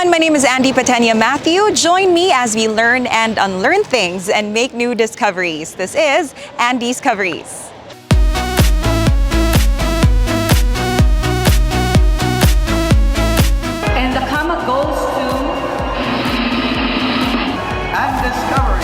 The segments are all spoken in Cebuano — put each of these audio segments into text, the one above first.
Everyone, my name is Andy Patenia Matthew. Join me as we learn and unlearn things and make new discoveries. This is Andy's Coveries. And the comma goes to And discovery.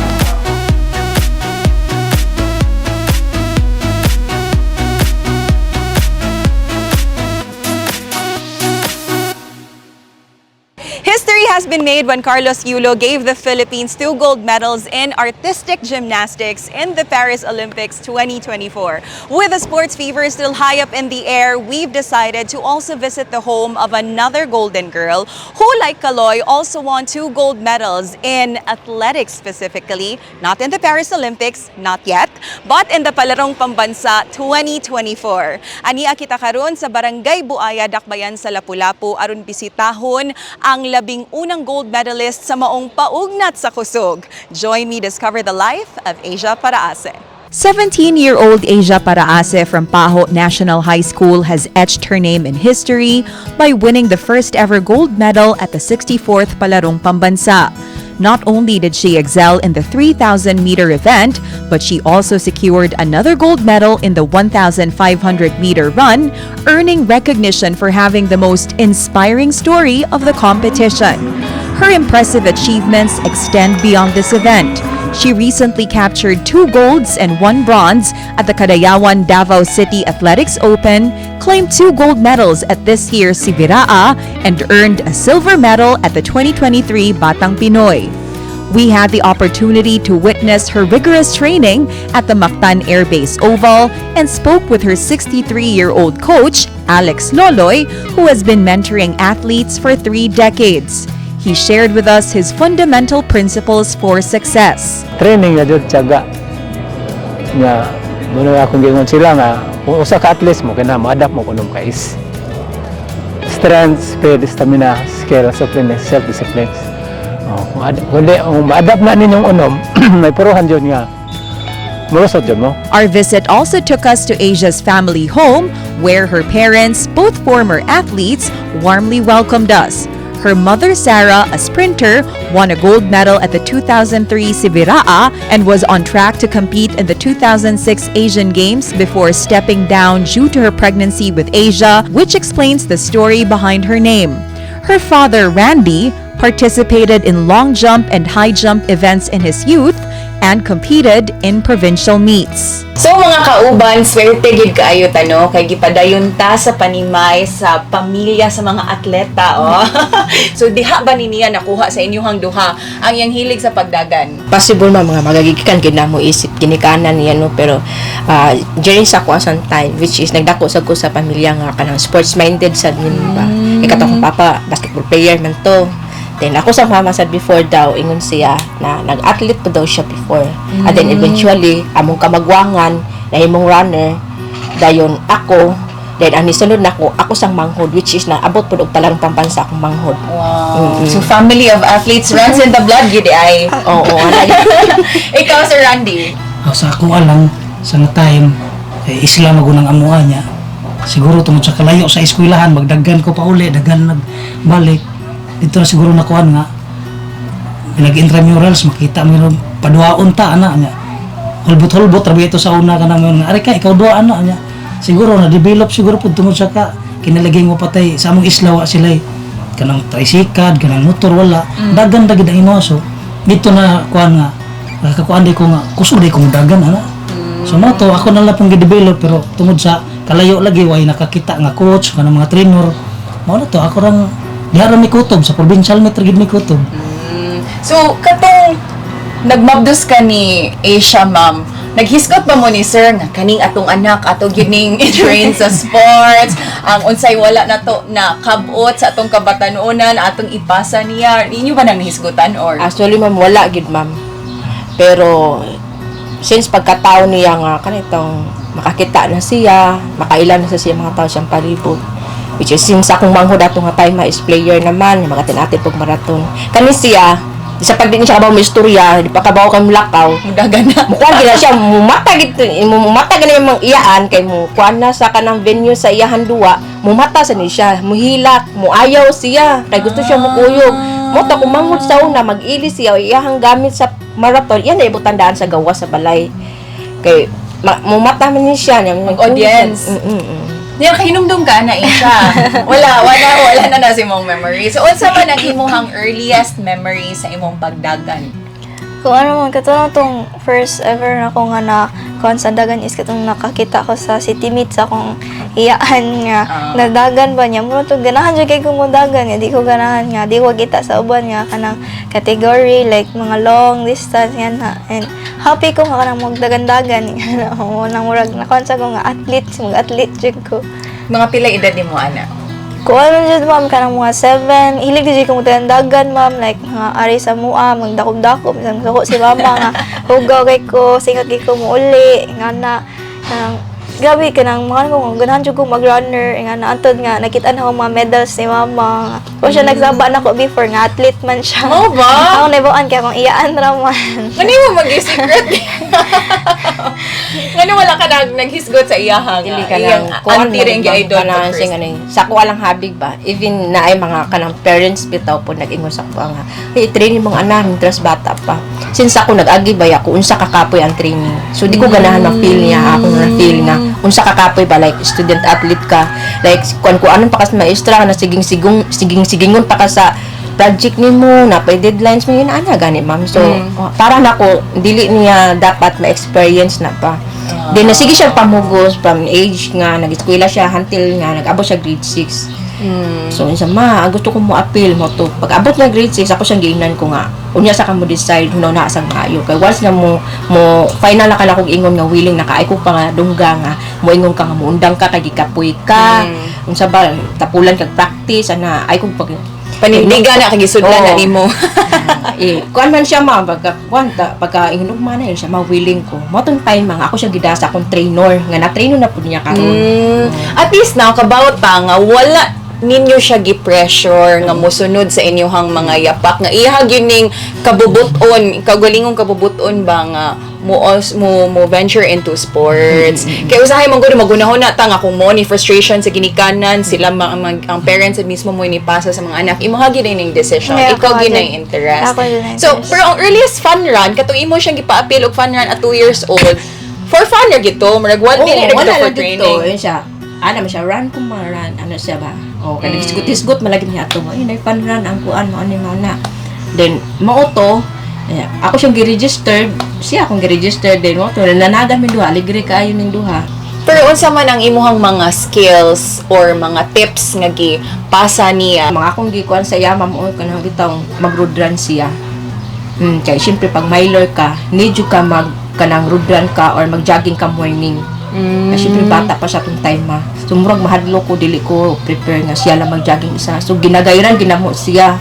History has been made when Carlos Yulo gave the Philippines two gold medals in artistic gymnastics in the Paris Olympics 2024. With the sports fever still high up in the air, we've decided to also visit the home of another golden girl who, like Kaloy, also won two gold medals in athletics specifically, not in the Paris Olympics, not yet, but in the Palarong Pambansa 2024. Ania kita karon sa Barangay Buaya, Dakbayan sa Lapu-Lapu aron bisitahon ang 11 gold medalist sa maong paugnat sa kusog. Join me discover the life of Asia Paraase. 17-year-old Asia Paraase from Paho National High School has etched her name in history by winning the first ever gold medal at the 64th Palarong Pambansa. Not only did she excel in the 3,000 meter event, but she also secured another gold medal in the 1,500 meter run, earning recognition for having the most inspiring story of the competition. Her impressive achievements extend beyond this event. She recently captured two golds and one bronze at the Kadayawan Davao City Athletics Open, claimed two gold medals at this year's Sibiraa, and earned a silver medal at the 2023 Batang Pinoy. We had the opportunity to witness her rigorous training at the Mactan Air Base Oval and spoke with her 63-year-old coach, Alex Loloy, who has been mentoring athletes for 3 decades. He shared with us his fundamental principles for success. Training na jud, tiyaga nga muna akong giingon sila nga kung usa ka athletes mo kina mo-adapt mo kunom ka is strength, speed, stamina, skill, discipline, self-discipline. Oh, kung di, kung ma-adapt na ninyong unom, may puruhan jud nga mulusot jud mo. Our visit also took us to Asia's family home, where her parents, both former athletes, warmly welcomed us. Her mother, Sarah, a sprinter, won a gold medal at the 2003 Sibiraa and was on track to compete in the 2006 Asian Games before stepping down due to her pregnancy with Asia, which explains the story behind her name. Her father, Randy, participated in long jump and high jump events in his youth and competed in provincial meets. So mga kauban, swerte gid kaayo ta, no, kay gipadayon ta sa panimay sa pamilya sa mga atleta, oh. So diha ba ni niya nakuha sa inyuhang duha ang iyang hilig sa pagdagan? Possible, ma'am, mga magagigikan gid namo isip ginikanan niya, no, pero during sa ako asang time, which is nagdako sa ko sa pamilya nga kanang sports minded sad min ba mm. Kato akong papa, basketball player man to. Then ako sa mama sad before daw, ingon siya na nag-athlete pa daw siya before and then eventually among kamagwangan nahimong runner, dayon ako. Then ang nisunod nako, ako sang manghod, which is na abot pud og Palarong Pambansa akong manghod. Wow. So family of athletes runs in the blood gid ay. Oo, ana. Ikaw, Sir Randy. O, sa ako alang sa nga time eh, isla magunang amuha niya siguro tungod sa kalayo sa eskwelahan, magdaggan ko pa uli, daggan nagbalik dito na siguro nakuan nga nag-intramurals, makita mo yun, paduaon ta ana niya, hulbot-hulbot rabi ito sa una ka naman nga ari ka, ikaw duha ana niya. Siguro na develop siguro pud tungod sa ka kinalagay mo patay sa among isla, wa sila eh kanang tricycle, kanang motor, wala dagan dagid ang imo. So dito na kuan nga nakakuan di ko nga kusog di ko dagan ana. So mo to ako na lang pong gi-develop, pero tungod sa kalayo lagi, way nakakita nga coach kanang mga trainer. Mao na to, ako rang diha ra mi kutob sa provincial meet ra gid mi kutob. So katong nagmabdos ka ni Asia, ma'am, naghisgot ba mo ni sir nga kaning atong anak ato gyud ning i-train sa sports, ang unsay wala na to na kabot sa atong kabatanunan atong ipasa niya? Inyo ba nang nahisgutan or Actually, ma'am, wala gid, ma'am. Pero since pagkatao niya nga kanitong makakita na siya, makailan na sa siya mga tao siyang palibot. Which is since akong manghod ato nga time is player naman, mga tinatin pag marathon. Kani siya, Sa pag di ni siya kabaw mo istorya, di pa kabaw kay mulakaw. Mudagan na. Mukuan gina siya, mumata gid mumata gani yung mga iyaan kay mo kuan na sa kanang venue sa iyahan duwa, mumata sa ni siya, muhilak, muayaw siya, kay gusto siya mukuyog. Mo ta kumanghod sa una, mag-ili siya o iyahang gamit sa marathon, iyan na ibutan daan sa gawas sa balay. Kay mumata man ni siya niya, Mag-audience. Niya kahinumdum ka na Asia. Wala, wala, wala na na si imong memory. So unsa man ang imong earliest memory sa imong pagdagan? Kung ano man, katulad tong first ever na ko nga na kuan sa dagan is katong nakakita ko sa City Meet sa akong iyaan nga nagdagan ba niya. Mura to ganahan jud kay ko mo dagan nga di ko ganahan nga di ko kita sa uban nga kanang category like mga long distance nga na and happy ko nga kanang magdagan-dagan nga na mo nang murag na kuan sa ko nga athlete, mag-athlete jud ko. Mga pila edad nimo, ana? Kung ano jud, ma'am, kanang mga 7, hilig jud ko magdagan, ma'am, like mga ari sa mua, magdakop-dakop, isang suko si mama nga, hugaw kay ko, singot kay ko muuli, nga na, kanang, grabe, kanang mga ano ko, ganahan jud ko mag-runner, nga na, antod nga, nakita na ako mga medals ni mama. Kung siya nagsaba na ko before, nga athlete man siya. Mao ba? Ako naibuan kay akong iyaan ra man. Ano yung mag-secret? Ngano wala ka naghisgot sa iyaha nga? Dili ka lang Iyang auntie rin gi-idol kanang pag sing first. ano, sa ko alang habig ba, even na ay mga kanang parents bitaw po nag-ingon sa ko nga, "Hey, train yung mga anak mientras bata pa." Since ako nag-agi ba ako unsa kakapoy ang training, so di ko ganahan ma-feel niya ako na feel nga unsa kakapoy ba, like student athlete ka, like kuan ko anong pa ka sa maestra na siging sigong siging sigingon pa ka sa project nimo na pay deadlines mo, yun ana gani, ma'am. So para nako dili niya dapat ma-experience na pa. Then na sige siya pamugos from age nga nag-eskwela siya until nga nag-abot siya grade 6. So unsa ma, ang gusto ko mo appeal mo to. Pag abot na grade 6, ako siyang giingnan ko nga unya sa ka mo decide hunaw na sa maayo kay once na mo mo final na ka na kog ingon nga willing na ka ay ko pa nga dungga nga mo ingon ka nga muundang ka kay gikapoy ka. Unsa ba tapulan kag practice ana ay kog pag Panindigan na kagisudlan na Oo. nimo. Eh, kuan man siya ma, pagka kuan ta, pagka inugma na yun siya, ma willing ko. Mo tong time mga ako siya gidasa akong trainer nga na trainer na pud niya karon. At least now kabawot ta nga wala ninyo siya gi-pressure nga mosunod sa inyuhang mga yapak nga ihag yun ning kabubuton, kagalingong kabubuton ba nga mo mo mo venture into sports, kay usahay man gud magunahon na ta nga kung mo ni frustration sa ginikanan sila ang parents at mismo mo ni pasa sa mga anak, imo gyud ning decision. Yeah, ikaw ako gyud din. ang interest. Ako gyud ang So interest. pero ang earliest fun run katong imo siyang gipa-appeal og fun run at 2 years old for fun ra gito, murag one Oo, minute ra wala gito for lang dito. training. Yun siya. Ana man siya, run ko ma, run. Ano siya ba? O, kaya naghisgot-hisgot, malagi niya ato. Ayun, ay fun run, ang kuan, mo, ano mo na. Then, mao to, eh, ako siyang gi-registered, siya akong gi-registered, then mo to, nanagan mi duha, aligre kaayo ning duha. Pero unsa man ang imuhang mga skills or mga tips nga gipasa niya? Mga akong gikuan sa iya, ma'am, oy, kanang bitawng mag-road run siya. Kaya syempre pag miler ka, need you ka mag kanang road run ka or mag-jogging ka morning. Kaya syempre bata pa siya tong time ma. So murag mahadlok ko, dili ko prepare nga siya lang mag-jogging isa. So ginagayran ginamo siya.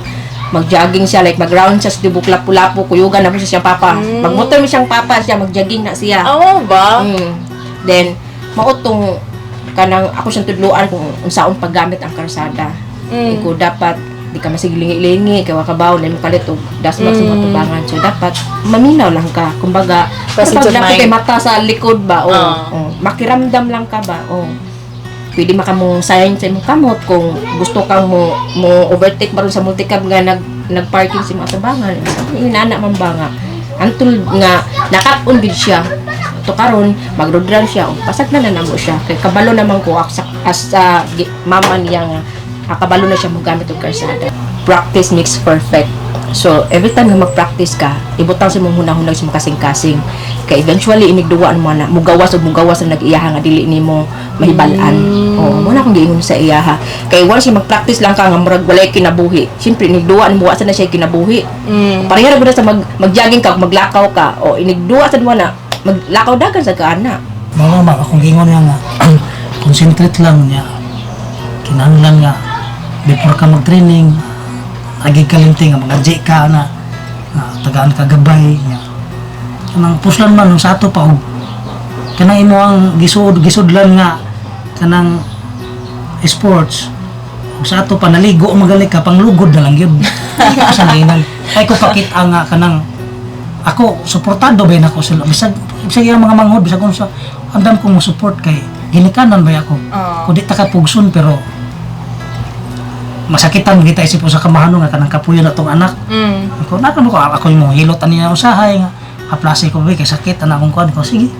Mag-jogging siya, like mag-round siya sa tibok lapu-lapu, kuyugan na po siya siyang papa. Magmotor mi siyang papa siya, mag-jogging na siya. Oo ba? Then mautong kanang ako siyang tudluan kung unsaon paggamit ang karsada. Iko dapat di ka masiglingi-lingi kay wa ka baw na imong kalit og dasmag sa mga tubangan. So dapat maminaw lang ka. Kumbaga, Presence of pag mind. kay mata sa likod ba o Ah. makiramdam lang ka ba o pwede maka mong sign sa imong kamot kung gusto kang mo mo overtake baron sa multicab nga nagparking sa imong atubangan. Inana man ba nga antul nga nakat-on gid siya to karon mag-road run siya o pasag na na namo siya kay kabalo naman ko as mama niya nga kabalo na siya mogamit og karsada. Practice makes perfect. So every time nga mag-practice ka, ibutang sa imong hunahuna sa imong kasing-kasing kay eventually inigduwaan mo na mugawas ug mugawas ang nag-iyaha nga dili nimo mahibal-an. Oh, mo na akong giingon sa iyaha kay once nga mag-practice lang ka nga murag walay kinabuhi, syempre inigduwaan mo wa sa na siya kinabuhi. Pareha ra gud na sa mag-jogging ka, maglakaw ka o inigduwa sa mo na maglakaw dagan sa kaana. Mga ma'am, akong gingon niya nga, concentrate lang niya. Kinahanglan nga, before ka mag-training, agi kalimti nga mag ka na, nga tagaan ka gabay niya. Kanang puslan man nung sa ato pa og kanang imo ang gisuod gisudlan nga kanang sports ug sa ato pa naligo magali ka panglugod na lang yun. Sanginan. Ay ko pakita nga kanang ako suportado ba nako sila bisag bisag iyang mga manghod, bisag unsa, andam ko mo support kay ginikanan ba ako. Kung di ta ka pugson, pero masakitan kita isip ko sa kamahano nga kanang kapuyo na tong anak. Ako na ko, ako yung mga hilot ani usahay nga haplasi ko ba kay sakit ana akong kuan ko, sige,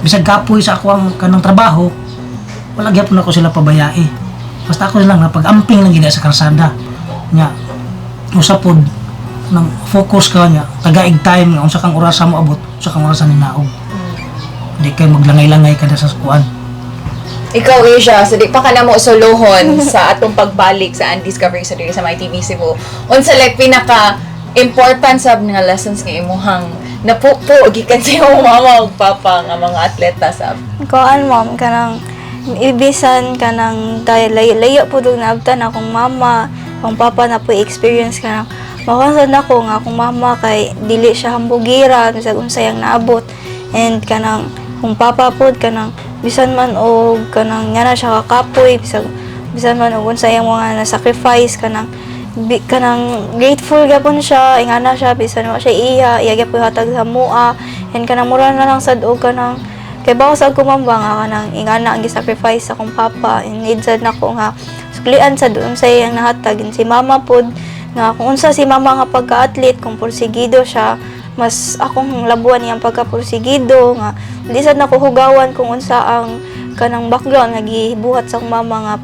bisag kapoy sa ako ang kanang trabaho, wala gyapon ako sila pabayai, basta ako lang na pag-amping lang gid sa kalsada nya. Usa pod nang focus ka niya, tagaig time nga unsa kang orasa mo abot, unsa kang orasa ni naog, di kay maglangay-langay kada sa kuan. Ikaw, Asia, so di pa ka na mo suluhon sa atong pagbalik sa Undiscovery sa diri sa MyTV Cebu. Unsa like pinaka important sab nga lessons nga imuhang napupo gikan sa imong mama ug papa nga mga atleta sab? Kuan ma'am, kanang ibisan kanang dahil layo, layo po dug naabtan akong mama, akong papa na po experience kanang makonsad nako nga akong mama kay dili siya hambugira bisag unsay ang naabot, and kanang kung papa pod kanang bisan man og kanang nga na siya kakapoy, bisag bisan man og unsay ang mga na sacrifice, kanang kanang grateful gyapon siya, ingana siya bisan wa siya iya iya gyapon hatag sa mua, and kanang mura na lang sad og kanang kay bawo sa kumamba nga kanang ingana ang gisacrifice sa akong papa, and need sad nako nga suklian sa doon sa iyang nahatag. And si mama pod nga kung unsa si mama nga pagka-athlete, kung porsigido siya, mas akong labuan niyang pagka-porsigido nga di sad nako hugawan kung unsa ang kanang background nga gibuhat sa akong mama, nga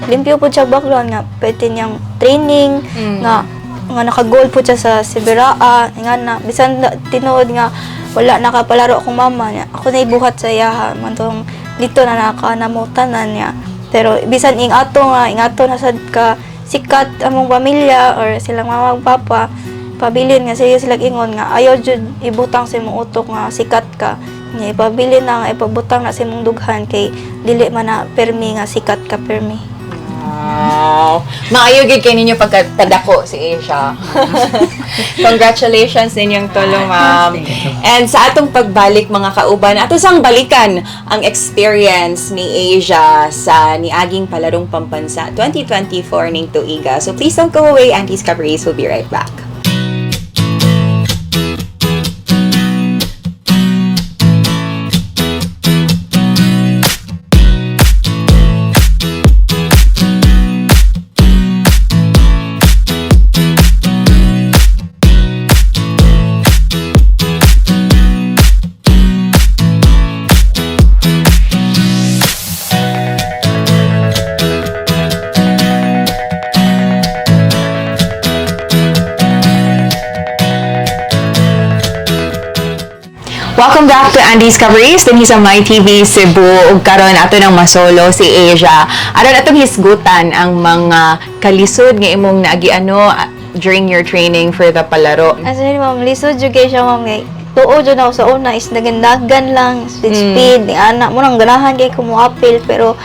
limpyo pod siya background nga pwede niyang training, nga nga naka-goal po siya sa Siberaa nga na bisan tinuod nga wala nakapalaro akong mama niya, ako na ibuhat sa iyaha man tong dito na nakanamutanan niya. Pero bisan ing ato nga ing ato na sad ka sikat among pamilya or silang mama ug papa, pabilin nga serious sila ingon nga ayaw jud ibutang sa imong utok nga sikat ka nga, ipabilin na nga ipabutang na sa imong dughan kay dili man na permi nga sikat ka permi. Wow. Maayo gid kay ninyo pagkatadako si Asia. Congratulations ninyong tulo, ma'am. And sa atong pagbalik, mga kauban, ato sang balikan ang experience ni Asia sa niaging Palarong Pambansa 2024 ning tuiga. So please don't go away, Undiscoveries will be right back. Welcome back to Undiscoveries dinhi sa My TV Cebu, ug karon ato nang masolo si Asia. Aron atong hisgutan ang mga kalisod nga imong naagiano during your training for the palaro. As in, ma'am, lisod jud kay siya, ma'am. Kay tuo jud ako sa una is dagandagan lang, speed, speed, ni anak mo nang ganahan kay kumuapil, pero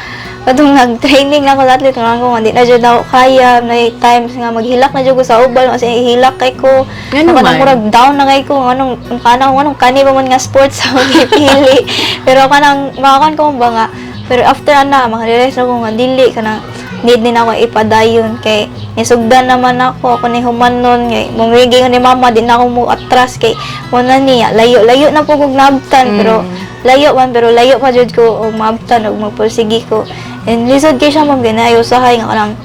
katong nag-training na ako sa athlete nga ko nga di na jud ako kaya, may times nga maghilak na jud ko sa ubal kasi hilak kay ko. Ngano Ako man? nang murag down na kay ko, anong kanang anong kani ba man nga sports ang gipili, pero kanang makakan ko ba nga, pero after ana makarealize na ko nga dili kanang need din ako ipadayon kay nisugdan naman ako, ako ni humanon kay mamigi ko ni mama, di na ako mo atras kay mo na niya layo layo na po kog naabtan, pero layo man, pero layo pa jud ko og maabtan og magpursigi ko. And lisod kay siya ma'am, ganayo usahay nga kanang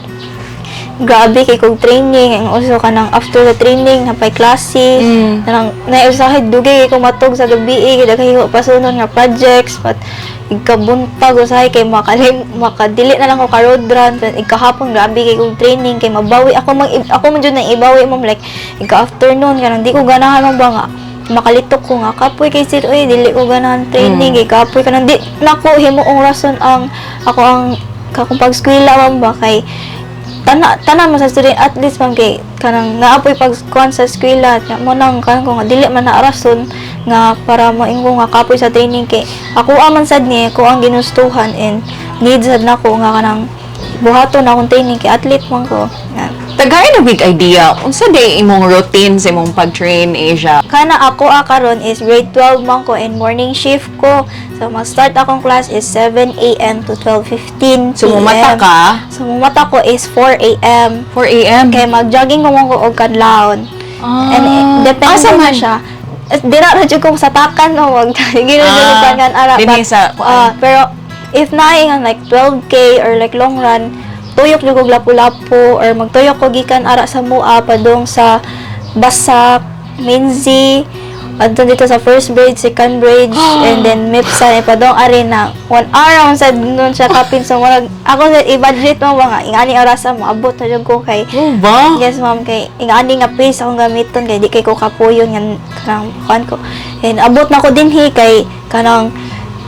grabe kay kog training, ang uso kanang after the training napay klase, kanang nausahay dugay kay ko matug sa gabi eh, kay daghay ko pasunod nga projects, but igkabuntag usahay kay makalim makadili na lang ko ka road run, but igkahapon grabe kay kog training kay mabawi ako, mag ako man jud nang ibawi ma'am, like igka afternoon kanang di ko ganahan man ba nga makalitok ko nga kapoy kay sir, oy dili ko ganahan training kay kapoy, kanang di nako himuong rason ang ako ang kakong pag-eskwela man ba, kay tana tanan mo sa student at least man kay kanang naapoy pag kuan sa eskwela nga mo nang kanang ko nga dili man na rason nga para moingon nga kapoy sa training kay ako man sad ni ako ang ginustuhan and needs sad nako nga kanang buhaton akong training kay athlete man ko nga. Tagay na big idea unsa day imong routine sa imong pag-train, Asia? Kana ako karon is grade 12 man ko and morning shift ko. So mag-start akong class is 7 a.m. to 12:15 So mumata PM. ka? So mumata ko is 4 a.m. 4 a.m. Kay mag-jogging ko mo ko og kadlawon. And eh, depende Asa na man? siya. Eh, dira ra jud kong sa takan no wag gino Ah, jud kan ara. dinhi But, sa kuan. Pero if naay nga like 12K or like long run, tuyok jud kog lapu-lapu or magtuyok ko gikan ara sa Mua padung sa Basak, Minzy, adto dito sa first bridge, second bridge, and then Mipsa, eh, padong arena. 1 hour ang sad nun siya kapin. So, murag, ako sa i-budget mo ba nga, ingani orasa, maabot na jud ko kay Oh, ba? Yes, ma'am. Kay ingani nga pace akong gamiton kay di kay ko kapuyon nga kanang kuan ko. And abot na ko dinhi kay kanang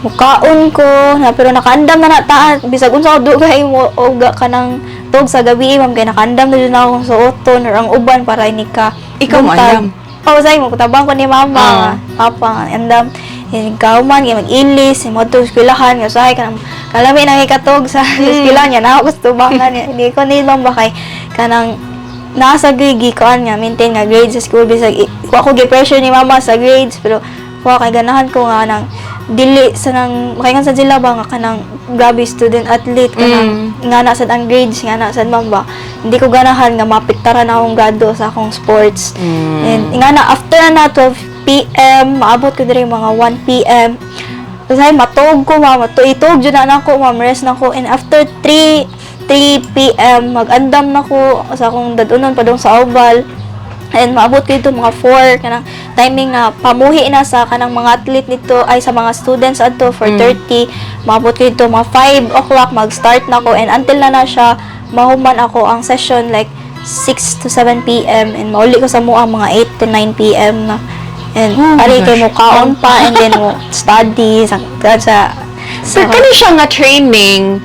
mukaon ko na pero nakaandam na na bisag unsa ko dugay mo og kanang tug sa gabi, ma'am, kay nakaandam na jud na akong suoton or ang uban para ini ka Ikaw mo buntag. andam? Oo, say mo kutabang ko ni mama, papa nga, andam. And kauman kay mag-ilis, mo to eskwelahan nga usahay kanang kalami nang ikatog sa eskwelahan niya na ako gusto tubangan niya. Hindi ko ni ba kay kanang nasa grade gikuan nga maintain nga grades sa school bisag wa ko gi-pressure ni mama sa grades, pero wa kay ganahan ko nga nang dili sa nang makaingon sa sila ba nga kanang grabe student athlete kanang nga na sad ang grades nga na sad, ma'am, ba. Hindi ko ganahan nga mapiktaran akong grado sa akong sports. And nga na after na 12 p.m., maabot ko diri mga 1 p.m. Kasi matog ko, ma'am, itog jud na nako, ma'am, rest na ko. And after 3 3 p.m. mag-andam na ko sa akong dadunon padung sa oval. And maabot ko dito mga 4 kanang timing na pamuhi na sa kanang mga athlete nito ay sa mga students adto 4:30. Maabot ko dito mga 5 o'clock, mag-start na ko and until na na siya mahuman ako ang session like 6 to 7 p.m. and mauli ko sa mua mga 8 to 9 p.m. na. And Oh my ari kay gosh. mo kaon pa and then mo study sa So, kani siya nga training,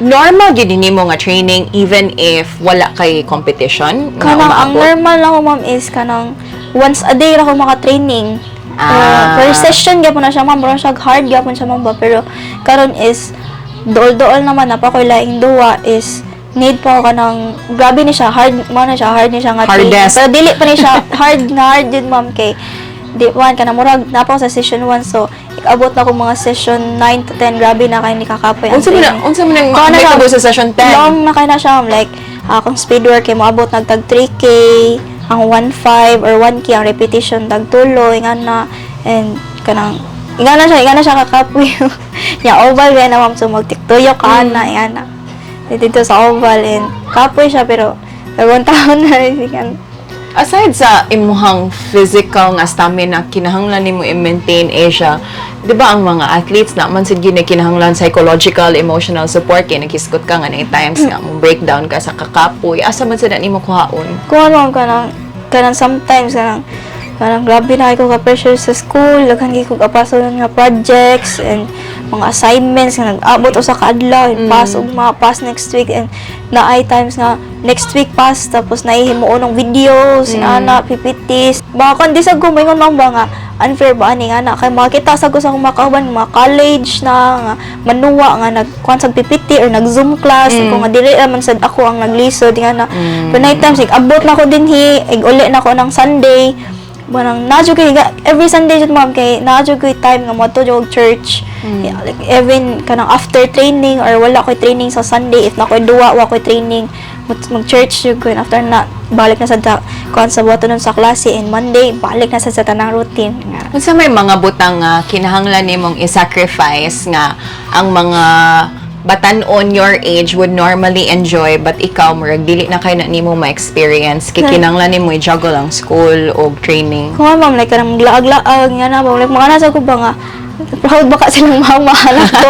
normal gyud nimo nga training even if wala kay competition nga Kanang ang umaabot? normal lang ko, ma'am, is kanang once a day ra ko maka-training. Per session gyapon na siya, ma'am, murag siya hard gyapon siya, ma'am, ba, pero karon is dool-dool naman na pa ko'y laing duwa is need pa ko kanang grabe ni siya hard mo na siya, hard ni siya nga training. Hardest. Pero dili pa ni siya hard na hard din, ma'am, kay di one kanang murag na pa ko sa session 1, so abot na ko mga session 9 to 10, grabe na kay ni kakapoy ang Unsa man na training. unsa man ang Kuha na may siya. tabo sa session 10? Long na kay na siya, ma'am. Like, akong speed work, kay moabot nagtag 3K, ang 1.5 or 1K, ang repetition, tagtulo, nga na, and kanang, nga na siya kakapoy. Ya, oval kaya na, ma'am, so magtiktuyo ka na, nga na. Dito sa oval, and kapoy siya, pero, bagong taon na, kan. Aside sa imuhang physical nga stamina kinahanglan nimo i-maintain, Asia, di ba ang mga athletes na man sad gyud na kinahanglan psychological, emotional support kay naghisgot ka nga na times nga mo breakdown ka sa kakapoy? Asa man sad na nimo kuhaon? Kung ano, kanang sometimes, kanang grabe na ko ka-pressure sa school, daghan kay ko kapaso nga projects and mga assignments nga nag-abot usa ka adlaw and pass ug mga pass next week, and naay times nga next week pass tapos nahihimuon ng videos, ana PPTs. Baka kon di sa ko maingon, ma'am, ba nga unfair ba ani nga na kay makita sa ko sa akong mga kauban mga college na nga manuwa nga nagkuan sa PPT or nag Zoom class kung nga dili ra man sad ako ang naglisod nga na. Pero night times abot na ko dinhi, ig uli na ko ng Sunday. Manang naa jud kay every Sunday jud, ma'am, kay naa jud koy time nga moadto jud og church. Yeah, like even kanang after training or wala koy training sa Sunday, if na koy duwa wa koy training, mag church jud ko, and after na balik na sa kuan sa buhaton nun sa klase, and Monday balik na sa tanang routine nga. Unsa may mga butang nga kinahanglan nimong i-sacrifice nga ang mga batan-on your age would normally enjoy but ikaw murag dili na kay na nimo ma-experience kay kinahanglan nimo i-juggle ang school og training? Kung ano, ma'am, like kanang maglaag-laag nga na ba, like mga nasa ko ba nga proud ba ka silang mama anak ko?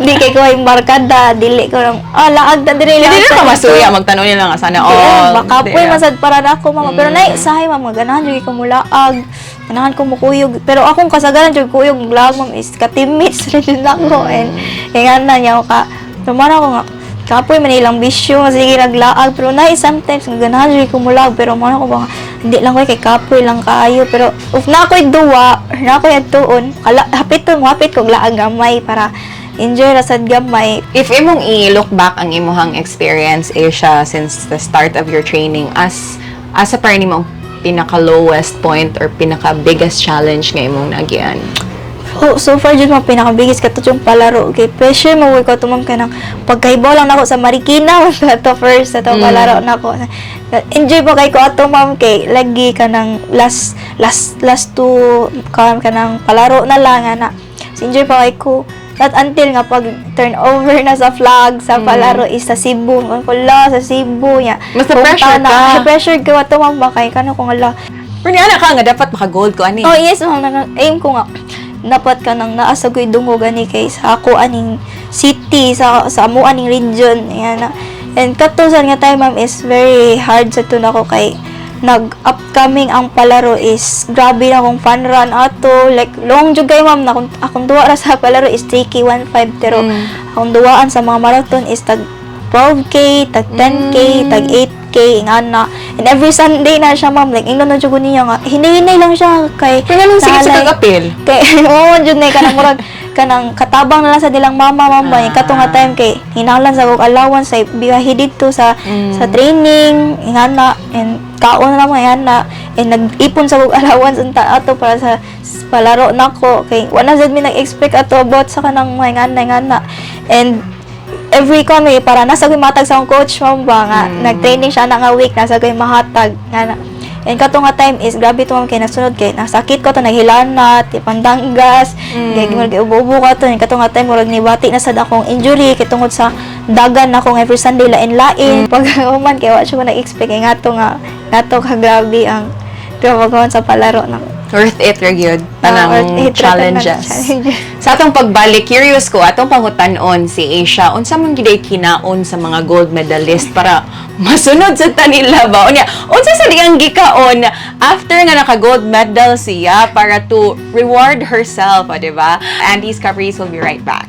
Di kay ko yung barkada, dili ko lang laag na diri. Hindi Laag na ka sa masuya magtanong nila nga sana Di, all. baka Di po ra. masad para na ako, mama. Pero nay, sahay, ma'am, ganahan jud ko mulaag. Ganahan ko mukuyog. Pero akong kasagaran jud kuyog laag, ma'am, is ka-teammates rin jud ako. And kaya nga na niya ako ka, tumara ko nga, kapoy man ilang bisyo, sige naglaag. Pero nay, sometimes, nga ganahan jud ko mulaag. Pero muna ko ba, hindi lang ko kay kapoy lang kaayo. Pero if na ako'y duwa, or na ako'y atuon, kala, hapit to, hapit ko laag gamay para Enjoy ra sad gamay. If imong i-look back ang imuhang experience, Asia, since the start of your training, as asa pa rin imong pinaka-lowest point or pinaka-biggest challenge nga imong naagian? Oh, so far jud mga pinaka-biggest kato yung palaro kay pressure mo ko tumam ka ng pagkahibaw lang nako sa Marikina to first ato palaro nako. Enjoy pa kay ko ato, ma'am, kay lagi ka ng last last last two ka kanang palaro na lang ana. So, enjoy pa kay ko not until nga pag turnover na sa flag sa palaro is sa Cebu. Kung ko la sa Cebu nya. Mas na-pressure na ka. Pressure ko ato, ma'am, ba kay kano kung ala. Pero niya ka nga dapat maka-gold ko ani. Oh yes, ma'am, aim ko nga dapat ka nang naa sa ko'y dungog ani kay sa ako aning city sa amo aning region, ayan na. And katusan nga time, ma'am, is very hard sa tun ako kay nag upcoming ang palaro is grabe na akong fun run ato, like long jud kay, ma'am, na akong, akong duwa ra sa palaro is 3K 15, pero akong duwaan sa mga marathon is tag 12K, tag 10K, tag 8K, ingana. And every Sunday na siya, ma'am. Like, ingnon na jud ko niya nga. Hinay-hinay lang siya kay Pero nganong sige sa naalay. kag-apil? Kay, oo, jud na kanang murag, kanang katabang na lang sa nilang mama, ma'am ba. Kato nga time kay, hinanglan sa kog allowance sa biyahe dito sa training, ingana, and kaon na lang ingana, and nag-ipon sa kog allowance unta ato para sa palaro nako kay wala sad mi nag-expect ato about sa kanang mga ingana ingana. And every kami para nasa ko'y matag sa akong coach, ma'am, ba nga nag-training siya na nga week nasa ko'y mahatag nga na. And kato nga time is grabe to, ma'am, kay nasunod kay nasakit ko to, naghilanat ipandanggas, kay murag ubo-ubo ka to. And kato nga time murag nibati na sad akong injury kay tungod sa dagan na akong every Sunday lain-lain. Pag human kay wa siya ko nag-expect kay ngato ka grabe ang trabaho sa palaro na. Worth it ra gyud Ah, tanang worth it ra tanang challenges. challenges. Sa atong pagbalik, curious ko atong pangutan-on si Asia, unsa man gyud ay kinaon sa mga gold medalist para masunod sa tanila ba? Unya, unsa sa diyang gikaon after nga naka gold medal siya para to reward herself, o, di ba? Andy's Caprice will be right back.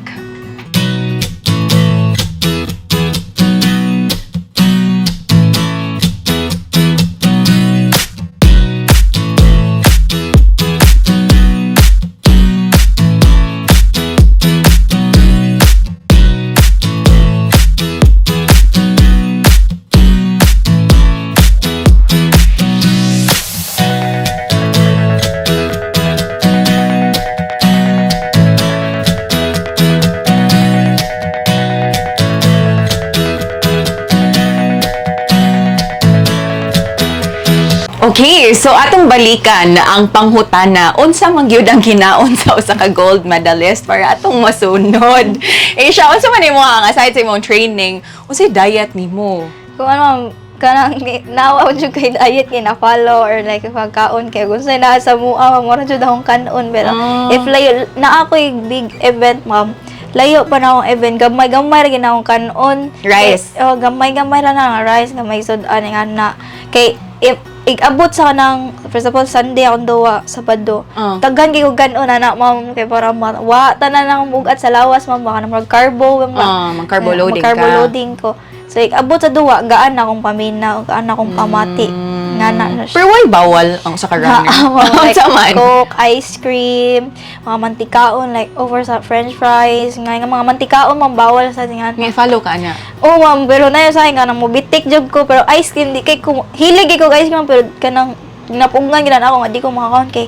Okay, so atong balikan ang panghutana, unsa man gyud ang kinaon sa usa ka gold medalist para atong masunod. Asia, unsa man imo ang aside sa imong training, unsay diet nimo? Kung ano kanang nawa jud kay diet kay na follow or like pagkaon kay kung sa naa sa mua, ma'am, mura jud akong kanon, pero if layo na ako'y big event, ma'am, layo pa na akong event, gamay gamay ra gyud na akong kanon. Rice. Kay, oh, gamay gamay ra na nga rice, gamay sud-an nga na kay if igabot sa kanang first of all Sunday akong duwa, Sabado, daghan kay kog kanon ana, ma'am, kay para ma wa tanan akong mugat sa lawas, ma'am, baka na mag carbo, ma'am. Ah, mag-carbo loading Mag-carbo ka. loading ko. So, abot sa duwa, gaan akong pamina, gaan akong pamati. Nga na na siya. Pero why bawal ang usa ka runner? Mga like, Unsa man? Coke, ice cream, mga mantikaon, like over sa french fries, nga mga mantikaon, ma'am, bawal sa nga. Nga follow ka ana. Oh, ma'am, pero na sa akin, nga nang mubitik jud ko, pero ice cream, di kay ko, hilig kay ko og ice cream, pero kanang napugngan gid ako nga di ko makakaon kay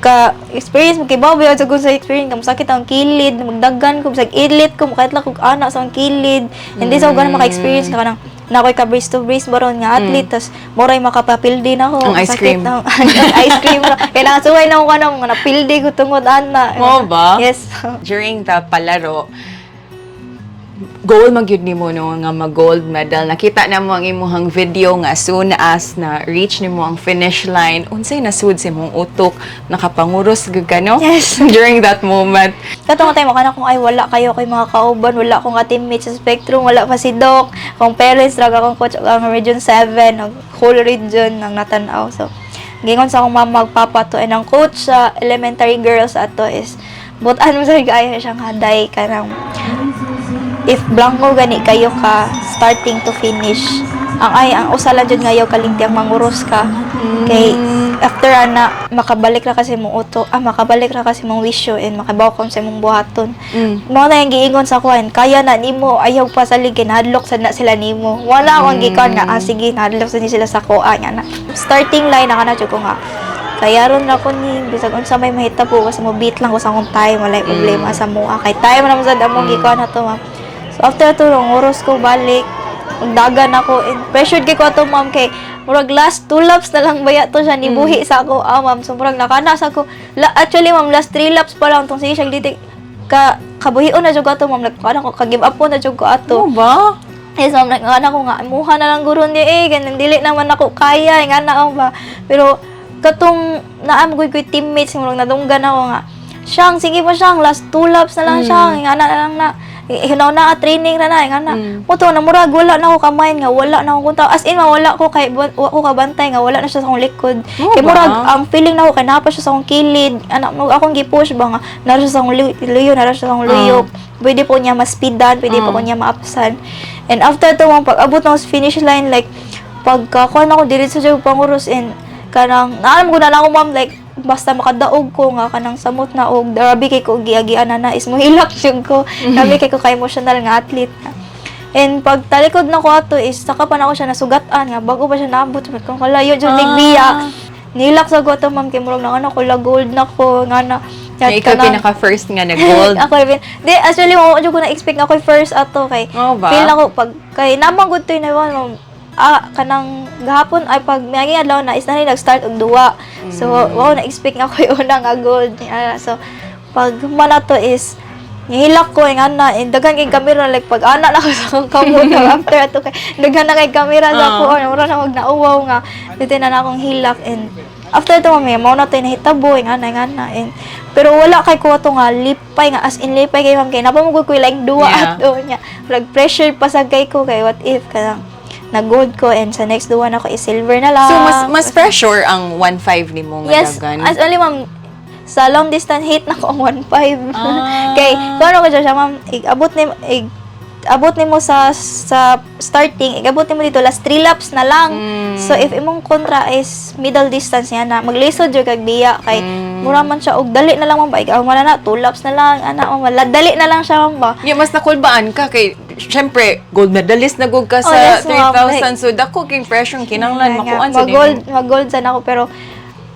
ka experience mo kay Bobby sa kung sa experience ka masakit ang kilid, magdagan ko bisag ilit ko makait lang kog ana sa ang kilid, hindi sa ko ganun maka-experience ka kanang na ako'y ka brace to brace baron nga athlete, tas moray makapapildi na ako. Ang ice Sakit cream. ang ice cream ra. Kaya nakasuway na ako kanang mga napildi ko tungod ana. Mo ba? Yes. During the palaro, goal man gyud nimo no nga mag gold medal. Nakita na mo ang imuhang video nga as soon as na reach nimo ang finish line, unsay nasud sa imong utok, nakapanguros gyud ka no? Yes. During that moment. Katong time kana kung ay wala kayo kay mga kauban, wala akong ka-teammates sa Spectrum, wala pa si Doc, akong parents, ra akong coach ang Region 7, ang whole region ng Natanaw. So, gingon sa akong mama magpapa to and ang coach sa elementary girls ato is butan mo sa gaya siyang haday kanang if blanco gani kayo ka starting to finish. Ang ay ang usa lang jud nga ayaw kalingti ang manguros ka. Kay after ana makabalik ra kasi mong uto, makabalik ra kasi mong wisyo and makabaw ka sa imong buhaton. Mao na yung giingon sa kuan, kaya na nimo, ayaw pa sa ligin, hadlok sad na sila nimo. Wala akong gikan nga, sige, hadlok sad ni sila sa kuan nga na. Starting line na kana jud ko nga. Kaya ron na ko ni bisag unsa may mahitabo basta mo beat lang ko sa akong time, walay problema sa mua kay time na man sad among gikuan na to, ma'am. So after ato oras ko balik, magdagan ako and pressured kay ko ato, ma'am, kay murag last two laps na lang baya to siya nibuhi sa ako, ma'am. So murag nakana sa ako la, actually, ma'am, last three laps pa lang tong sige siya litik ka kabuhion na jud ko ato, ma'am, nagkuan ako ka give up po na jud ko ato. Oh ba? Yes, ma'am, nag-ana ko nga, muha na lang guro niya eh, ganun, dili naman ako kaya, nga na ako ba. Pero, katong naam ko ko'y teammates, murag nadunggan ako nga, siyang, sige pa siyang, last two laps na lang siyang, nga na lang na, hinaw na, training na na, nga na. Muto, na murag, wala na ako kamain nga, wala na ako kunta. As in, ma, wala ko kay, wa ko kabantay nga, wala na siya sa akong likod. Oo Kay ba? murag, ang feeling na ako, kay naa pa siya sa akong kilid, anak mo, akong gipush ba nga, nara siya sa akong luyo, nara siya sa akong luyo. Pwede po niya ma-speedan, pwede po niya ma-upsan. And after to, ma'am, pag abot na ako sa finish line, like, pagka kuha na ako, diretso siya panguros and kanang, naalam ko na lang ako, ma'am, like, basta makadaog ko nga kanang samot na og grabe kay ko giagian na na is mohilak jud ko, grabe kay ko ka emotional nga athlete. And pag talikod na ko ato is saka pa na ako siya nasugatan nga bago pa siya naabot sabi ko kalayo jud nig biya nilak sa ko ato, ma'am, kay murag na ano ko la gold na ko nga na. Na ikaw pinaka first nga na gold. Ako even di actually mo jud ko na expect nga ako first ato kay Oo ba? feel ako pag kay namang good to na ma'am, kanang gahapon ay pag miagi adlaw na is na ni nag-start og duwa. So wa ko na expect nga ako yung una nga gold. So pag man ato is ngihilak ko nga na and daghan kay kamera, like pag ana na ko sa akong kamot after ato kay daghan na kay kamera sa ako, ano mura na og nauwaw nga dito na na akong hilak. And after to, ma'am, mao na to nahitabo nga na and pero wala kay ko ato nga lipay nga as in lipay kay ma'am kay napamugod ko like duwa ato niya like pressure pa sa kay ko kay what if kanang na gold ko and sa next duwa na ko is silver na lang. So mas mas pressure ang 1.5 nimo nga Yes, dagan. as only ma'am, sa long distance hate na ko ang 1.5. Kay kung ano ko siya, ma'am, abot ni ig, abot nimo sa starting, igabot nimo dito last 3 laps na lang. So if imong kontra is middle distance niya na maglisod jud kag biya kay mura man siya og dali na lang, ma'am ba, ikaw man na 2 laps na lang ana, ma'am, dali na lang siya, ma'am ba. Yeah, mas nakulbaan ka kay syempre gold medalist na gud ka Oh, sa yes, ma'am. 3,000, so dako king pressure kinahanglan makuan sa Mag-gold, mag-gold sana ako pero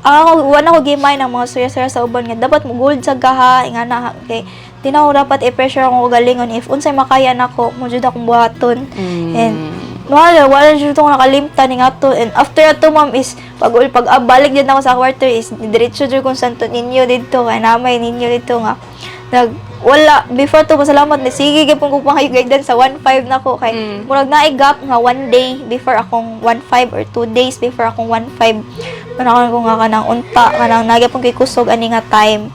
ako wala ko gimay ng mga surya sa uban nga dapat mo gold sa gaha nga na kay di na ako dapat i-pressure akong kagalingon if unsay makaya nako mo jud akong buhaton. And wala wala jud ko nakalimtan ni ato. And after ato, ma'am, is pag pag balik jud ako sa quarter is diretso jud kong Santo Niño didto kay namay ninyo didto nga nag wala before to, pasalamat ni sige gyud ko pangayo guidance sa 1.5 nako kay murag naay gap nga one day before akong 1.5 or 2 days before akong 1.5 panahon ko nga kanang unta kanang nagyapon kay kusog ani nga time.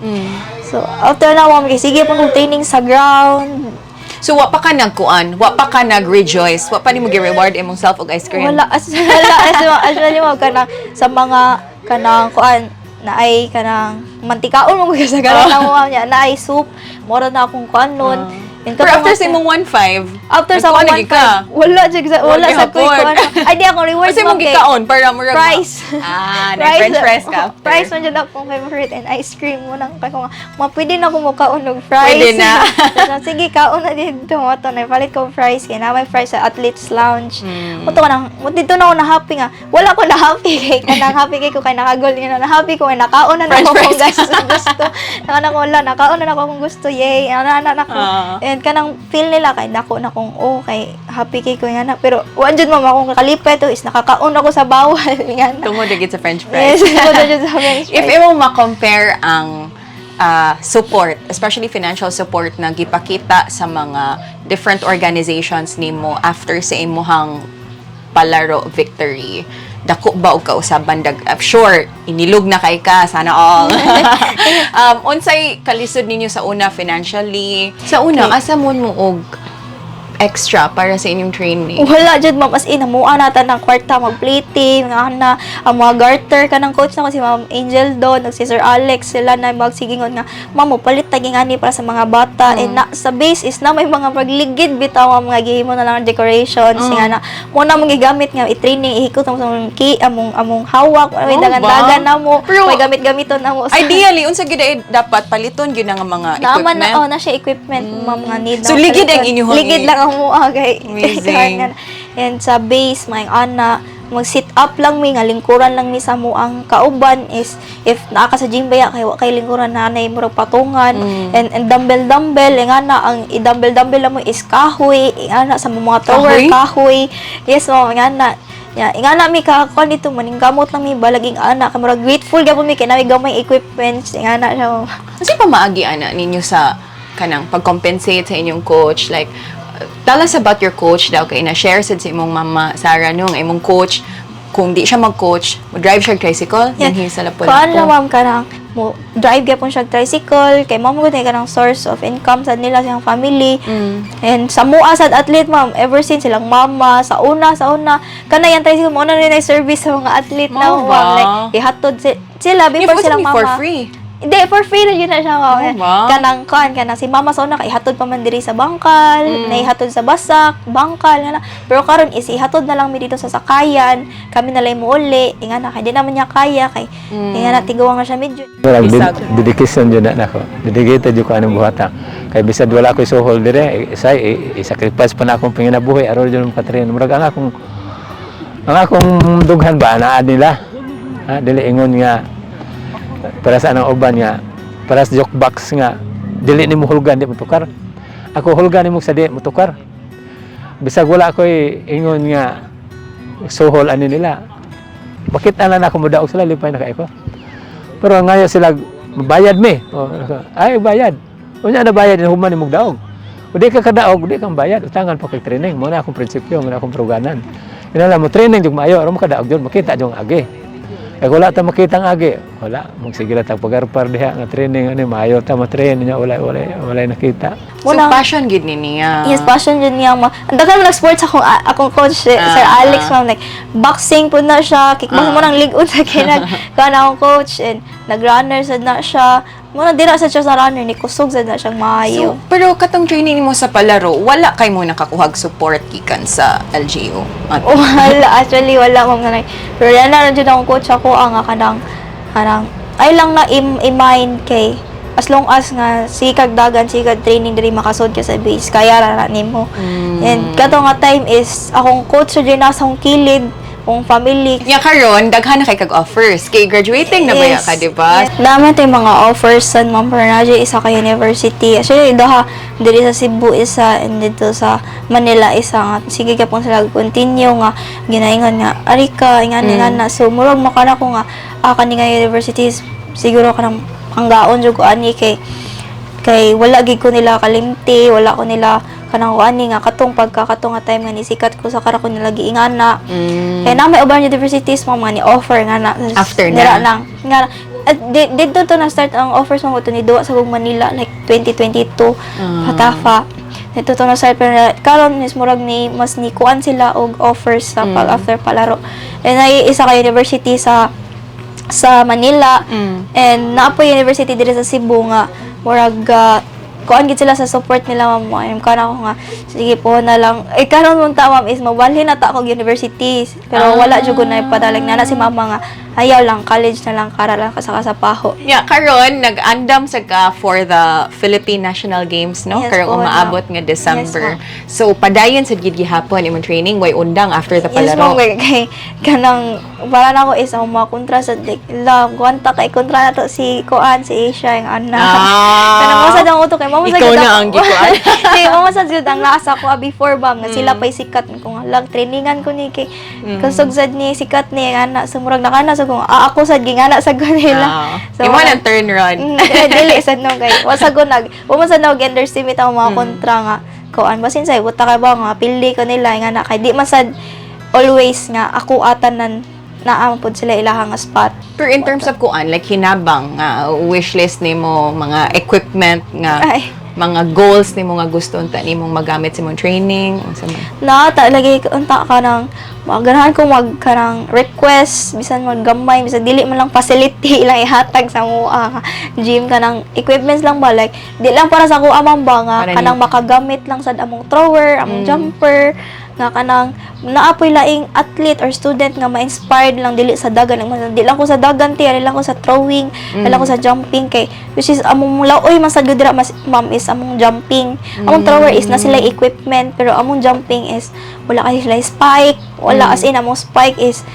So after na, ma'am, kay sige pong kog training sa ground. So wa pa ka nagkuan, wa pa ka nag-rejoice, wa pa nimo gi-reward imong self og ice cream? Wala actually, ma'am, kanang sa mga kanang kuan na ay kanang mantikaon mo sa karon na mo niya na ay soup mura na akong kuan nun. And Pero katong after sa imong 1.5, after sa nagkuan akong lagi ka? 1.5, wala jud wala sa gihapon. koy kuan ay di akong reward Kasi mong ma'am, kay gikaon para murag fries. Nag french fries ka after. Fries man jud akong favorite and ice cream mo nang kay ko nga ma pwede na ko mokaon og fries. Pwede na. So, sige kaon na dito mo to na palit ko fries kay na may fries sa Athletes Lounge. Mo to kanang mo dito na ako na happy nga. Wala ko na happy kay kanang happy kay ko kay nakagol nga na happy ko kay nakaon na French nako kung fries. gusto gusto. Nakaon ko wala nakaon na nako kung gusto. Yay. Ana ana nako. And kanang feel nila kay dako na kong oh kay happy kay ko nga na pero wa jud, ma'am, akong kalipay to is nakakaon ako sa bawal nga na. Tungod lagi sa french fries. Yes, tungod jud sa french If fries. imo ma-compare ang support, especially financial support na gipakita sa mga different organizations nimo after sa imuhang palaro victory, dako ba og kausaban dag I'm sure inilog na kay ka, sana all. Unsay kalisod ninyo sa una financially? Sa una, asa mo mo og extra para sa inyong training? Wala jud, ma'am, as in hamuan nata ng kwarta mag-plating nga na ang mga garter kanang coach na ko si Ma'am Angel do nag si Sir Alex, sila na magsigingon nga, "Ma'am, mo palit tagi ngani para sa mga bata." And na, sa base is na may mga pagligid bitaw ang mga gihimo na lang ang decorations nga na mo na mong gigamit nga i-training, ihikot mo sa among ki among hawak, may Oh, dagan-dagan ba? na mo. Pero may gamit-gamiton na mo sa Ideally, unsa gyud ay dapat paliton gyud ang mga Naaman equipment? Na, oh, na siya equipment, ma'am, nga need So, na ligid ang paliton. inyong Ligid lang ang mua kay Amazing. And sa base, may ana, mag-sit up lang mi, nga lingkuran lang mi sa muang kauban is if naa ka sa gym baya kay wa kay lingkuran na anay murag patungan and dumbbell dumbbell eh, nga na ang i-dumbbell dumbbell lang mo is kahoy eh, nga na sa mga thrower. Kahoy? Kahoy, yes ma'am. Nga na ya, nga na mi ka kuan dito, maningkamot lang mi balaging ana kay murag grateful gyapon mi kay nami gamay equipments nga na siya, ma'am. Kasi pamaagi ana ninyo sa kanang pag-compensate sa inyong coach, like tell us about your coach daw kay na share sad sa imong mama Sarah no nga imong coach, kung di siya mag-coach, mo drive siya og tricycle yeah. Then sa Lapu-Lapu. Kuan lang, ma'am, kanang mo drive gyapon siya og tricycle kay ma'am gud kanang source of income sad nila siyang family. And sa mua sad athlete, ma'am, ever since silang mama sa una kana yang tricycle mo na rin ay service sa mga athlete na Mao ma'am, ba? like ihatod sila before If silang for mama. free. Hindi, for free na yun na siya, ma'am. Oh, wow. Kanang kuan, kanang si mama sa una, kay ihatod pa man diri sa Bangkal, naihatod sa Basak, Bangkal, nga na. Pero karon is ihatod na lang mi dito sa sakayan, kami na lang muuli, nga na, kay di naman niya kaya, kay nga na, tiguang na siya medyo. Murag Bisag. dedication jud na nako. Dedicated jud ko anong buhata. Kay bisag wala ko'y suhol dire, isay i-sacrifice pa na akong panginabuhi aron jud makatrain. Murag ang akong dughan ba naa nila. Ha, dili ingon nga para sa anang uban nga para sa joke box nga dili nimo hulgan di motukar. Ako hulgan nimo sa di motukar. Bisag wala ko'y ingon nga suhol ani nila. Bakit ana na ako modaog sila, lipay na kay ko. Pero ngayon sila, bayad mi. O, ay, bayad. Unya na bayad, human ni daog. O di ka kadaog, di kang bayad. Utangan pa kay training. Muna akong prinsipyo, muna akong pruganan. Inala mo, training jud maayo, aron makadaog jud, makita jud ang agi. Eh wala ta makita ang agi. Wala, magsige ra ta pagarpar diha nga training ani maayo ta ma-train niya, wala wala wala nakita. So Muna- passion gid ni niya. Yes, passion yun niya. Ma. Ang daghan mo nag-sports akong coach, eh, Sir Alex, ma'am. Like, boxing po na siya, kickboxing mo nang ligon sa kinag, kuan akong coach, and nag-runner sad na siya. Muna, di na sad siya sa runner, ni kusog sad na siyang So, maayo. pero katong training mo sa palaro, wala kay mo nakakuhag support gikan sa LGU? Wala, actually, wala, ma'am. Nanay. Pero yan na rin dyan akong coach ako, ang kanang, kanang, ay lang na i-mind kay, as long as nga sikag dagan, sikag training diri makasod ka sa base, kaya ra na nimo. And kato nga time is, akong coach sa dyan nasa akong kilid, akong family. Nya karon daghan na kay kag offers. Kay graduating na ba ya ka, di ba? Yes. Dami tayong mga offers sa Ma'am Bernaje, isa ka university. Actually, daha diri sa Cebu isa and dito sa Manila isa nga. Sige ka pong sila continue nga ginaingon nga ari ka ingan ingan na. So murag makana ko nga kani nga universities siguro kanang panggaon jud ko ani kay kay wala gid ko nila kalimti, wala ko nila kanang kuani nga katong pagka katong nga time nga nisikat ko sa kara ko nila giingana. Kaya na may uban universities mga ni offer nga na After na. nira lang nga at dito to na start ang offers mo to ni duwa sa buong Manila like 2022 Patafa dito to na start, pero karon is murag ni mas ni kuan sila og offers sa pag after palaro, and ay isa ka university sa Manila and naa po university diri sa Cebu nga murag kuan gid sila sa support nila, ma'am. Ay kana ko nga sige po na lang eh karon mong ta, ma'am, is mabalhin na ta akong universities pero wala jud ko na ipadalag na si mama nga ayaw lang, college na lang kara lang ka sa paho. Yeah, karon nag-andam sa ka for the Philippine National Games, no? Yes Karong po, umaabot ma'am. nga December. Yes, so padayon sa gid gihapon imong training, way undang after the Yes, palaro. ma'am, kay kanang para na ako is ang mga kontra sa like la gwanta kay kontra na to si Kuan si Asia yung ana. Kanang mo sad ang utok kay mamo sad Ikaw gud na ang gikuan. Di mamo sad gud ang lasa ko before ba nga sila pay sikat ko nga lang trainingan ko ni kay kusog sad ni sikat ni ang ana, so murag nakana sa kung ako sad gingana sa kanila. So, imo nang turn run. Eh, dili sad no kay wa sa ko nag wa man sad nag underestimate ang mga kontra nga kuan basin say buta ka ba nga pili ko nila nga na kay di man sad always nga ako atanan naa man pud sila ilahang nga spot. Pero in terms of kuan, like hinabang nga wish list nimo, mga equipment nga Ay. Mga goals nimo nga gusto unta nimong magamit sa imong training, unsa man? Na ta lagi unta ka ng ganahan ko mag kanang request bisan maggamay, bisan dili man lang facility ilang ihatag sa mo gym, kanang equipments lang ba, like di lang para sa ako amang ba nga Para kanang makagamit lang sad among thrower, among jumper, nga kanang naapoy laing athlete or student nga ma-inspired lang dili sa dagan. Di lang ko sa dagan ti, dili lang ko sa throwing, dili lang ko sa jumping, kay which is among laoy man sad gud dira mas, ma'am, is among jumping. Among thrower is na sila equipment, pero among jumping is wala kasi sila spike, wala. As in, among spike is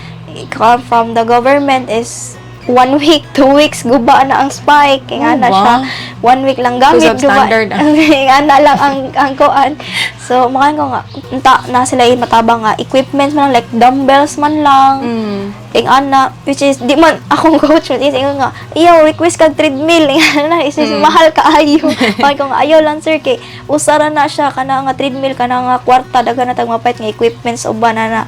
come from the government is one week, 2 weeks, guba na ang spike. Kaya nga na siya, one week lang gamit, So, guba. substandard, ah. Nga na lang ang kuan. So, makain ko nga, unta na sila yung matabang nga equipments man lang, like dumbbells man lang. Ing ana, which is, di man akong coach, which is, ingon nga, "Iyo, request kag treadmill." Ing ana, is mahal kaayo. Makain ko nga, "Ayaw lang, sir, kay usara na siya, kana nga treadmill, kana nga kwarta, daghan na tag mapait nga equipments, uban na na.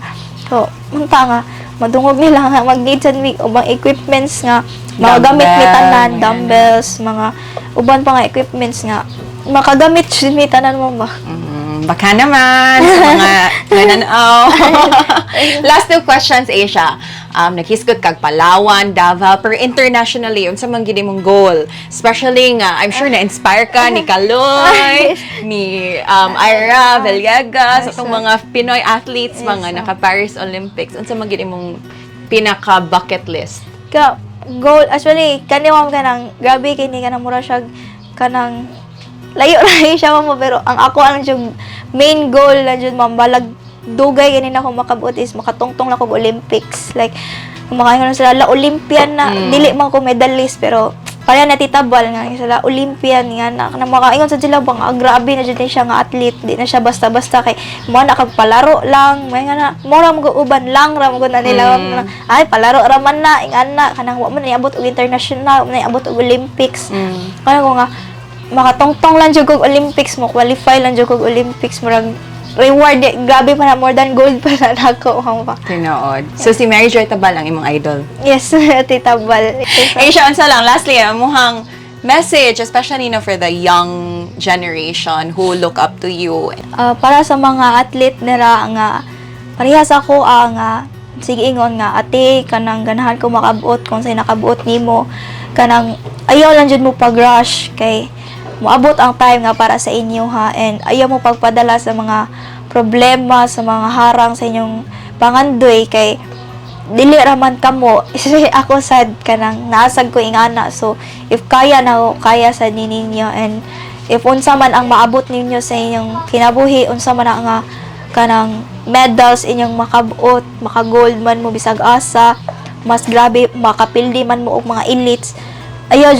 So, unta nga, madungog nila nga mag-need sad mi ubang equipments nga magagamit mi Dumbbell, tanan, mga dumbbells, mga uban pa nga equipments nga makagamit jud mi tanan mo ba. Baka naman sa mga nananaw. Last two questions, Asia. Naghisgot kag Palawan, Davao, pero internationally, unsa man gid imong goal? Especially nga, I'm sure na-inspire ka ni Kaloy, ni Ira Villegas, atong mga Pinoy athletes, mga naka-Paris Olympics. Unsa man gid imong pinaka bucket list? Ka goal actually kani, ma'am, kanang grabe kini, kanang mura siya kanang layo layo siya, ma'am, pero ang ako ang jud main goal na jud, ma'am, balag dugay gani na ako makabuot, is makatungtong na ko og Olympics. Like kumakain ko sila la Olympian na, dili man ko medalist, pero pareha na titabal nga sila Olympian nga na, na makaingon sa sila bang, ah, grabe na jud ni siya nga athlete, di na siya basta-basta kay mo na kag palaro lang. May nga na mo ra mo uban lang ra mo na nila, ay, palaro ra man na ingan na kanang wa man niabot og international, wa man niabot og Olympics. Kaya ko nga makatongtong lang jud kog Olympics, mo qualify lang jud kog Olympics, murag reward eh, grabe pa na, more than gold pa na nako pa. Tinuod. So si Mary Joy Tabal ang imong idol. Yes, Tita Bal. Asia, unsa lang, lastly, ang muhang message, especially no, for the young generation who look up to you. Para sa mga athlete nila nga parehas ako, nga sige ingon nga, "Ate, kanang ganahan ko makabuot kung say nakabuot nimo," kanang ayaw lang jud mo pag-rush kay moabot ang time nga para sa inyo ha, and ayaw mo pagpadala sa mga problema, sa mga harang sa inyong pangandoy kay dili raman kamo. Ako sad kanang naasag ko ingana, so if kaya na kaya sad ni ninyo, and if unsa man ang maabot ninyo sa inyong kinabuhi, unsa man ang nga kanang medals inyong makabuot, maka-gold man mo bisag asa, mas grabe makapildi man mo og mga elites, ayaw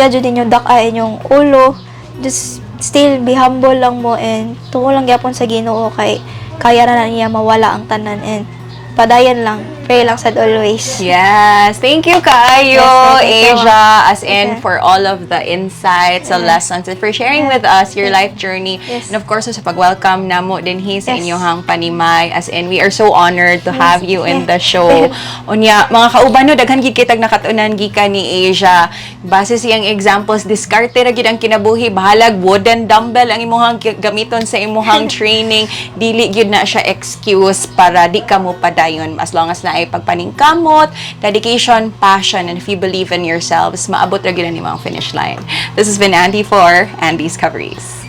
jud ninyo dak-a inyong ulo. Just still be humble lang mo and tuo lang gyapon sa Ginoo kay kaya ra na niya mawala ang tanan, and padayon lang, pray lang sad always. Yes, thank you kaayo, Yes, thank you. Asia, as in for all of the insights, the lessons, and for sharing with us your life journey. And of course, sa pag-welcome namo dinhi sa inyong panimay. As in, we are so honored to have you in the show. Unya, mga kauban no, daghan gid kitag nakatunan gikan ni Asia. Base siyang examples, diskarte ra gid ang kinabuhi, bahalag wooden dumbbell ang imong gamiton sa imong training, dili gyud na siya excuse para di ka mo padayon, as long as naay pagpaningkamot, dedication, passion, and if you believe in yourselves, maabot ra gyud ang imong finish line. This has been Andy for Andy's Coveries.